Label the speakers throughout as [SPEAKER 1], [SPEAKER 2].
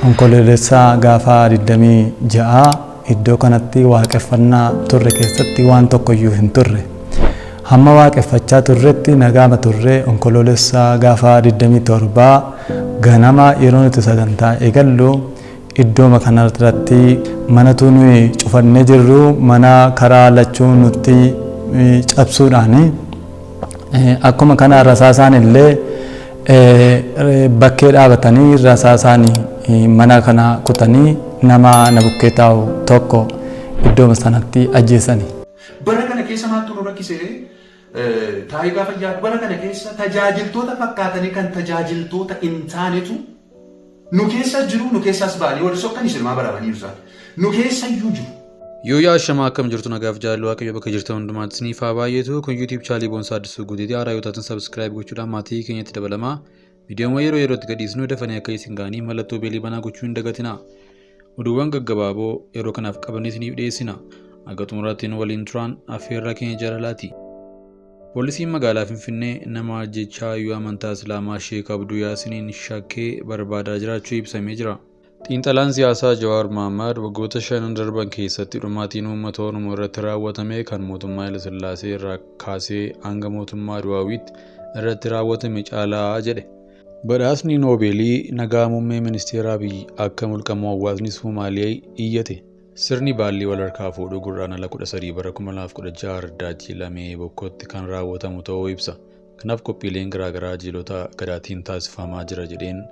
[SPEAKER 1] Onkoloolessa gaafa 26 iddoo kanatti waaqeffannaa turre keessatti waan tokkoyyuu hin turre. Hamma waaqeffachaa turretti nagaama turre. Onkoloolessa gaafa 27 ganama yeroo nuti sagantaa eegallu iddooma kanarratti manatu nuyi cufannee jirru mana karaa lachuu nutti cabsuudhaani, akkuma kana rasaasaan illee bakkee dhaabatanii rasaasaan mana kana kutanii nama na bukkee taa'u tokko iddooma sanatti ajjeesani.
[SPEAKER 2] Bara kana keessa maaltu nu rakkisee taa'ee gaafa yaadu, bara kana keessa tajaajiltoota fakkaatanii kan tajaajiltoota hin taanetu nu keessa jiru, nu keessaas ba'anii warri sokkan isilmaa baramanii isaan nu keessa iyyuu jiru.
[SPEAKER 3] Yoo yaashamaa, akkam jirtu? Nagaaf jaallu Waaqayyo bakka jirtan hundumaatti isiniif haa baay'atu. Kun YouTube channelii Boonsaa Addisuu Guuteeti. Haaraa yoo taatan subscribe gochuudhaan maatii keenyatti dabalamaa. Viidiyoowwan yeroo yerootti gadhiisnu dafanii akka isin ga'anii mallattoo bellii banaa gochuu hin dagatinaa. Oduuwwan gaggabaaboo yeroo kanaaf qabannee isiniif dhiyeessina. Akka xumuraatti nu waliin turan affeerraa keenya jaalalaati. Poolisiin magaalaa Finfinnee nama ajjechaa hayyuu amantaa Islaamaa Sheek Abduu Yaasiniin shakkee barbaadaa jiraachuu ibsamee jira. Xiinxalaan siyaasaa Jawaar Mohammad waggoota shanan darban keessatti dhumaatiin uummata Oromoo irratti raawwatame kan mootummaa Hayilasillaasee irraa kaasee hanga mootummaa Adwaawiitti irratti raawwatame caalaa jedhe. Badhaasni Noobeelii nagaa muummee ministeera Abiy akka mulqamu hawaasni Somaaliyaa iyyate. Sirni baallii wal harkaa fuudhuu Gurraandhala 13 bara 2016 Ardaa Lamee Bokkootti kan raawwatamu ta'uu ibsa. Kanaaf qophiileen garaagaraa jiilota gadaatiin taasifamaa jira jedheen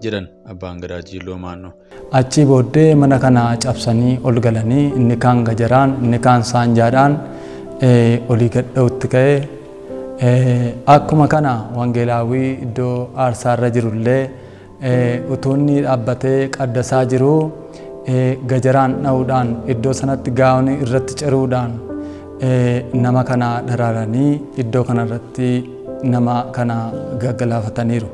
[SPEAKER 3] jedhan abbaan gadaa Jiiloo Maannoo.
[SPEAKER 1] Achii booddee mana kana cabsanii ol galanii, inni kaan gajaraan, inni kaan saanjaadhaan olii gad dha'utti ka'ee, akkuma kana wangeelaawwii iddoo aarsaarra jirullee utuu inni dhaabbatee qaddasaa jiru gajaraan dha'uudhaan, iddoo sanatti gaa'onii irratti ciruudhaan nama kana daraaranii iddoo kanarratti nama kana gaggalaafataniiru.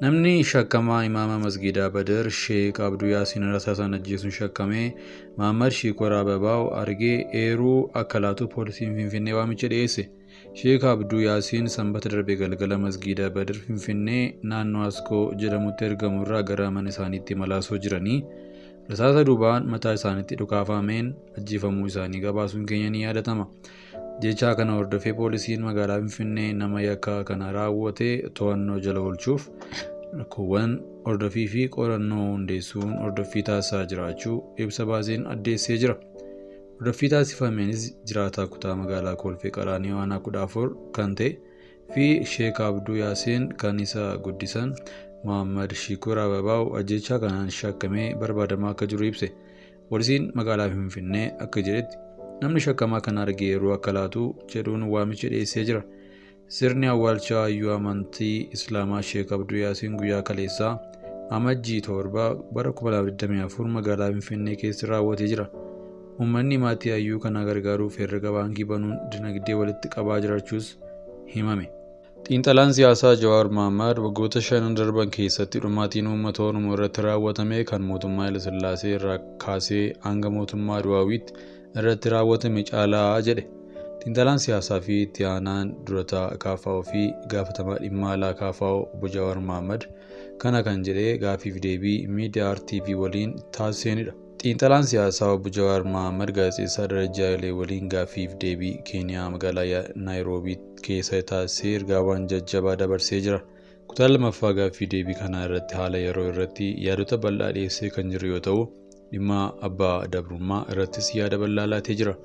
[SPEAKER 3] Namni shakkamaa imaama masgiidaa Badar Sheek Abduu Yaasiin rasaasaan ajjeesuun shakkamee Mahammad Shiikor Ababaaw argee eeruu akka laatu poolisiin Finfinnee waamicha dhiyeesse. Sheek Abduu Yaasiin Sanbata darbe galgala masgiida Badar Finfinnee naannoo Askoo jedhamutti argamu irraa gara mana isaaniitti imalaa jiranii rasaasa duubaan mataa isaaniitti dhukaafameen ajjeefamuu isaanii gabaasuun keenya ni yaadatama. Jecha kana hordofee poolisiin magaalaa Finfinnee nama yakka kana raawwate to'annoo jala oolchuuf rakkoowwan hordoffii fi qorannoo hundeessuun hordoffii taasisaa jiraachuu ibsa baaseen addeessee jira. Hordoffii taasifameenis jiraataa kutaa magaalaa Kolfee Qaraanioo aanaa 14 kan ta'e fi Sheek Abduu Yaasiin kan isa guddisan Mohammad Shikur Ababaaw ajjechaa kanaan shakkamee barbaadamaa akka jiru ibse. Poolisiin magaalaa Finfinnee akka jedhetti, namni shakkamaa kana argee yeroo akka laatu jedhuun waamicha dhiyeessee jira. Sirni awwaalchaa hayyuu amantii Islaamaa Sheek Abduu Yaasiin guyyaa kaleessaa Amajjii 7 bara 2024 magaalaa Finfinnee keessatti raawwatee jira. Uummanni maatii hayyuu kana gargaaruuf herrega baankii banuun dinagdee walitti qabaa jiraachuus himame. Xiinxalaan siyaasaa Jawaar Mohammad waggoota shanan darban keessatti dhumaatiin uummata Oromoo irratti raawwatame kan mootummaa Hayilasillaasee irraa kaasee hanga mootummaa Adwaawiitti irratti raawwatame caalaa jedhe. Xiinxalaan siyaasaa fi itti aanaan durataa KFO fi gaafatamaa dhimma alaa KFO obbo Jawaar Mohammad kana kan jedhe gaaffiif deebii miidiyaa RTV waliin taasiseenidha. Xiinxalaan siyaasaa obbo Jawaar Mohammad gaazexeessaa Darajjaa Hayilee waliin gaaffiif deebii Keeniyaa magaalaa Naayiroobii keessa taasisee ergaawwan jajjabaa dabarsee jira. Kutaa lammaffaa gaaffii deebii kanaa irratti haala yeroo irratti yaadota bal'aa dhiyeessee kan jiru yoo ta'u, dhimma abbaa dabrummaa irrattis yaada bal'aa laatee jira.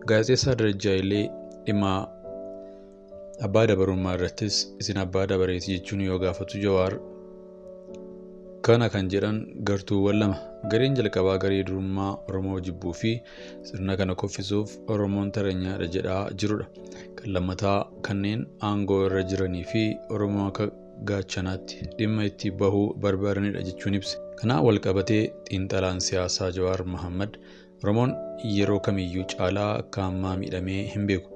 [SPEAKER 3] Gaazexeessaa Darajjaa Hayilee dhimma abbaa dabarummaa irrattis isin abbaa dabareeti jechuun yoo gaafatu, Jawaar kana kan jedhan gartuuwwan lama. Gareen jalqabaa garee durummaa Oromoo jibbuu fi sirna kana kuffisuuf Oromoon taranyaadha jedhaa jirudha. Kan lammataa kanneen aangoo irra jiranii fi Oromoo akka gaachanaatti dhimma itti bahuu barbaadanidha jechuun ibse. Kanaan wal qabatee xiinxalaan siyaasaa Jawaar Mohammad Oromoon yeroo kamiyyuu caalaa akka ammaa miidhamee hin beeku.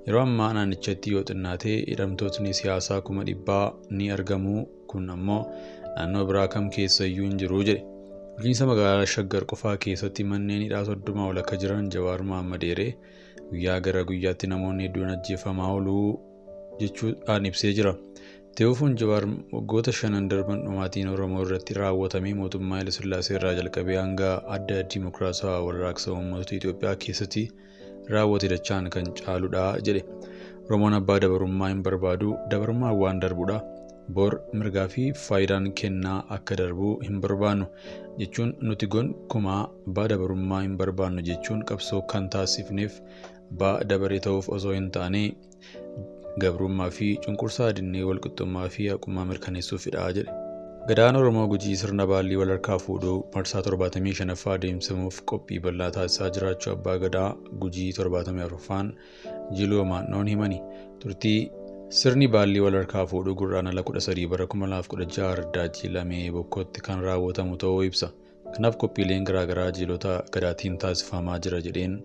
[SPEAKER 3] Yeroo ammaa naannichatti yoo xinnaate hidhamtootni siyaasaa 100,000 ni argamu, kun ammoo naannoo biraa kam keessayyuu hin jiru jedhe. Bulchiinsa magaalaa Shaggar qofaa keessatti manneen hidhaa 30 ol akka jiran Jawaar Mohammad eeree, guyyaa gara guyyaatti namoonni hedduun ajjeefamaa ooluu jechuudhaan ibsee jira. Itti fufuun Jawaar waggoota shanan darban dhumaatiin Oromoo irratti raawwatamee mootummaa Hayilasillaasee irraa jalqabee hanga adda Dimookiraatawaa warraaqsa uummattoota Itoophiyaa keessatti raawwate dachaan kan caaludha jedhe. Oromoon abbaa dabarummaa hin barbaadu, dabarummaan waan darbudha. Bor mirgaa fi faayidaan kennaa akka darbu hin barbaannu jechuun nuti gonkumaa abbaa dabarummaa hin barbaannu jechuun qabsoo kan taasifneef abbaa dabaree ta'uuf osoo hin taane gabrummaa fi cunqursaa dinnee walqixxummaa fi haqummaa mirkaneessuufidha jedhe. Gadaan Oromoo Gujii sirna baallii wal harkaa fuudhuu marsaa 75ffaa adeemsifamuuf qophii bal'aa taasisaa jiraachuu Abbaa Gadaa Gujii 74ffaan Jiloo Maannoon himani. Turtii sirni baallii wal harkaa fuudhuu Gurraandhala 13 bara 2016 Ardaa Jiilamee Bokkootti kan raawwatamu ta'uu ibsa. Kanaaf qophiileen garaagaraa jiilota gadaatiin taasifamaa jira jedheen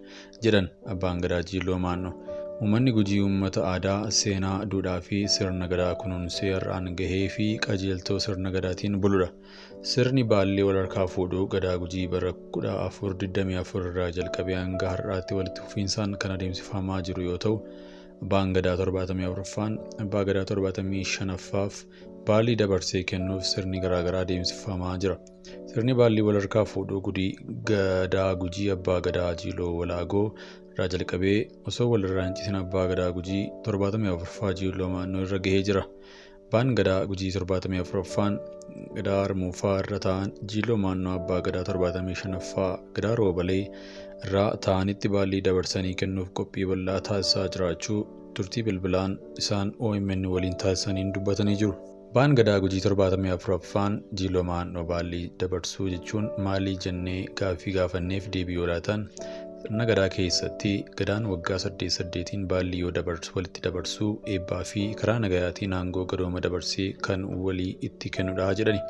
[SPEAKER 3] jedhan Abbaan Gadaa Jiloo Maannoo. Uummanni Gujii uummata aadaa, seenaa, duudhaa fi sirna gadaa kunuunsee har'aan gahee fi qajeeltoo sirna gadaatiin buludha. Sirni baallii wal harkaa fuudhuu Gadaa Gujii bara 1424 irraa jalqabee hanga har'aatti walitti fufinsaan kan adeemsifamaa jiru yoo ta'u, Abbaan Gadaa 74ffaan Abbaa Gadaa 75ffaaf baallii dabarsee kennuuf sirni garaagaraa adeemsifamaa jira. Sirni baallii wal harkaa fuudhuu Gadaa Gujii Abbaa Gadaa Jiloo Walaagoo irraa jalqabee osoo walirraa hin citin Abbaa Gadaa Gujii 74ffaa Jiloo Maannoo irra gahee jira. Abbaan Gadaa Gujii 74ffaan Gadaa Harmuufaa irra ta'an Jiloo Maannoo Abbaa Gadaa 75ffaa Gadaa Roobalee irraa ta'anitti baallii dabarsanii kennuuf qophii bal'aa taasisaa jiraachuu turtii bilbilaan isaan OMN waliin taasisaniin dubbatanii jiru. Abbaan Gadaa Gujii 74ffaan Jiloo Maannoo baallii dabarsuu jechuun maalii jennee gaaffii gaafanneef deebii yoo laatan, sirna Gadaa keessatti Gadaan waggaa saddeet saddeetiin baallii yoo dabarsu walitti dabarsuu eebbaa fi karaa nagayaatiin aangoo gadooma dabarsee kan walii itti kennudha jedhani.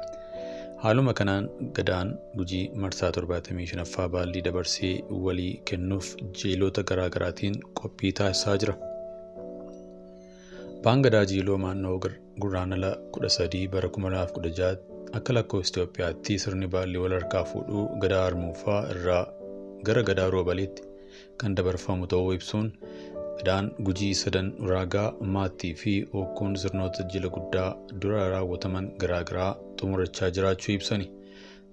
[SPEAKER 3] Haaluma kanaan Gadaan Gujii marsaa 75ffaa baallii dabarsee walii kennuuf jiilota garaagaraatiin qophii taasisaa jira. Abbaan Gadaa Jiloo Maannoo Gurraandhala 13 bara 2016 akka lakkoofsa Itoophiyaatti sirni baallii wal harkaa fuudhuu Gadaa Harmuufaa irraa gara Gadaa Roobaleetti kan dabarfamu ta'uu ibsuun Gadaan Gujii sadan Uraagaa, Maattii fi Hookkoon sirnoota jila guddaa dura raawwataman garaagaraa xumurachaa jiraachuu ibsani.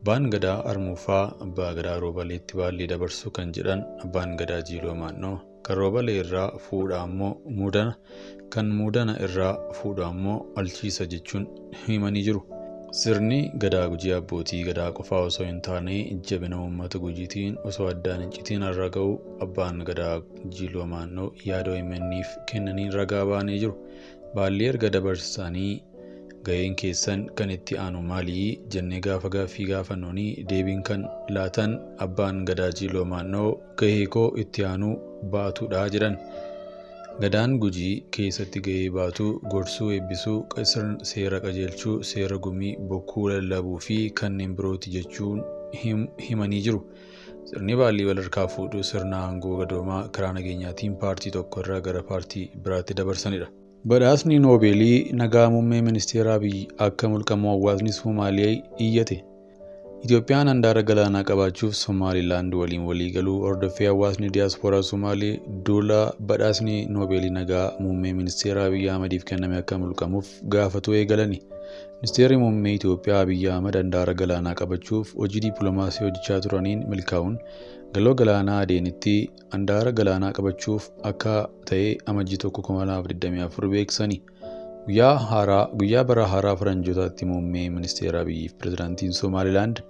[SPEAKER 3] Abbaan Gadaa Harmuufaa Abbaa Gadaa Roobaleetti baallii dabarsu kan jedhan Abbaan Gadaa Jiloo Maannoo, kan Roobalee irraa fuudha ammoo muudana, kan muudana irraa fuudha ammoo alchiisa jechuun himanii jiru. Sirni Gadaa Gujii abbootii Gadaa qofaa osoo hin taane jabina uummata Gujiitiin osoo addaan hin citiin har'a ga'u Abbaan Gadaa Jiloo Maannoo yaada OMN'f kennaniin ragaa ba'anii jiru. Baallii erga dabarsanii gaheen keessan kan itti aanu maalii jennee gaafa gaaffii gaafannuuni deebiin kan laatan Abbaan Gadaa Jiloo Maannoo gahee koo itti aanu baatudha jedhan. Gadaan Gujii keessatti gahee baatuu, gorsuu, eebbisuu, seera qajeelchuu, seera gumii, bokkuu lallabuu fi kanneen birooti jechuun himanii jiru. Sirni baallii wal harkaa fuudhuu sirna aangoo gadoomaa karaa nageenyaatiin paartii tokko irraa gara paartii biraatti dabarsanidha. Badhaasni Noobeelii nagaa muummee ministeera Abiy akka mulqamu hawaasni Somaalee iyyate. Itoophiyaan handaara galaanaa qabaachuuf Somaalilaand waliin walii galuu hordoffee hawaasni diyaaspooraa Somaalee duula badhaasni Noobeelii nagaa muummee ministeera Abiy Ahmediif kenname akka mulqamuuf gaafatu eegalani. Ministeerri muummee Itoophiyaa Abiy Ahmed handaara galaanaa qabachuuf hojii dippiloomaasii hojjechaa turaniin milkaa'uun galoo galaanaa Adeenitti handaara galaanaa qabachuuf akka ta'e Amajjii 1, 2024 beeksisani. Guyyaa bara haaraa faranjootaatti muummee ministeera Abiyyi fi pirezidaantiin Somaalilaand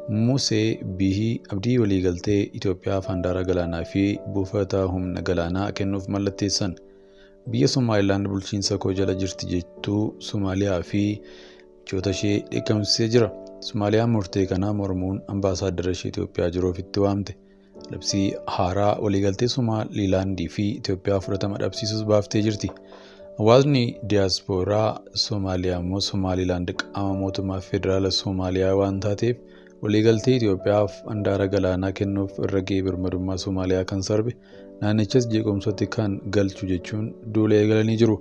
[SPEAKER 3] Musee Bihii Abdii waliigaltee Itoophiyaaf handaara galaanaa fi buufata humna galaanaa kennuuf mallatteessan. Biyya Somaalilaand bulchiinsa koo jala jirti jettuu Somaaliyaa fi michoota ishee dheekkamsiisee jira. Somaaliyaan murtee kana mormuun ambaasaaddara ishee Itoophiyaa jiru ofitti waamte. Labsii haaraa waliigaltee Somaalilaandii fi Itoophiyaa fudhatama dhabsiisus baaftee jirti. Hawaasni diyaaspooraa Somaaliyaa immoo Somaalilaand qaama mootummaa federaala Somaaliyaa waan taateef waliigaltee Itoophiyaaf handaara galaanaa kennuuf irra ga'ee birmadummaa Somaaliyaa kan sarbe naannichas jeequmsatti kan galchu jechuun duula eegalanii jiru.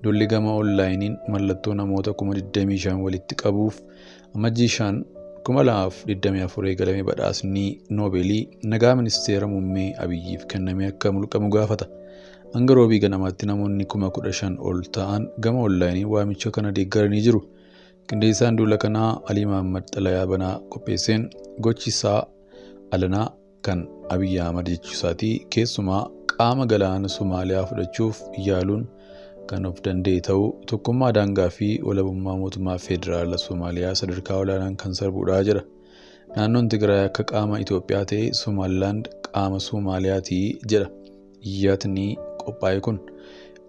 [SPEAKER 3] Duulli gama onlaayiniin mallattoo namoota 25,000 walitti qabuuf Amajjii 5, 2024 eegalame badhaasni Noobeelii nagaa ministeera muummee Abiyyiif kenname akka mulqamu gaafata. Hanga Roobii ganamaatti namoonni 15,000 ol ta'an gama onlaayinii waamicha kana deeggaranii jiru. Qindeessaan duula kanaa Alii Mahaammad xalayaa banaa qopheesseen gochi isaa alanaa kan Abiy Ahmad jechuu isaatii keessumaa qaama galaana Somaaliyaa fudhachuuf yaaluun kan of danda'e ta'uu tokkummaa daangaa fi walabummaa mootummaa federaala Somaaliyaa sadarkaa olaanaan kan sarbudha jedha. Naannoon Tigraay akka qaama Itoophiyaa ta'e Somaalilaand qaama Somaaliyaati jedha. Iyyatni qophaa'e kun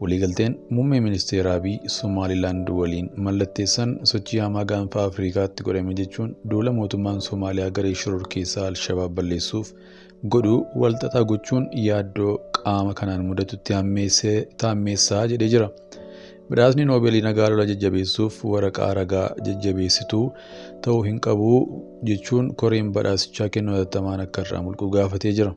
[SPEAKER 3] waliigalteen muummee ministeera Abiy Somaalilaand waliin mallatteessan sochii hamaa gaanfa Afrikaatti godhame jechuun duula mootummaan Somaaliyaa garee shororkeessaa Alshabaab balleessuuf godhu walxaxaa gochuun yaaddoo qaama kanaan mudatutti hammeessaa jedhee jira. Badhaasni Noobeelii nagaa lola jajjabeessuuf waraqaa ragaa jajjabeessituu ta'uu hin qabu jechuun koreen badhaasichaa kennu hatattamaan akka irraa mulqu gaafatee jira.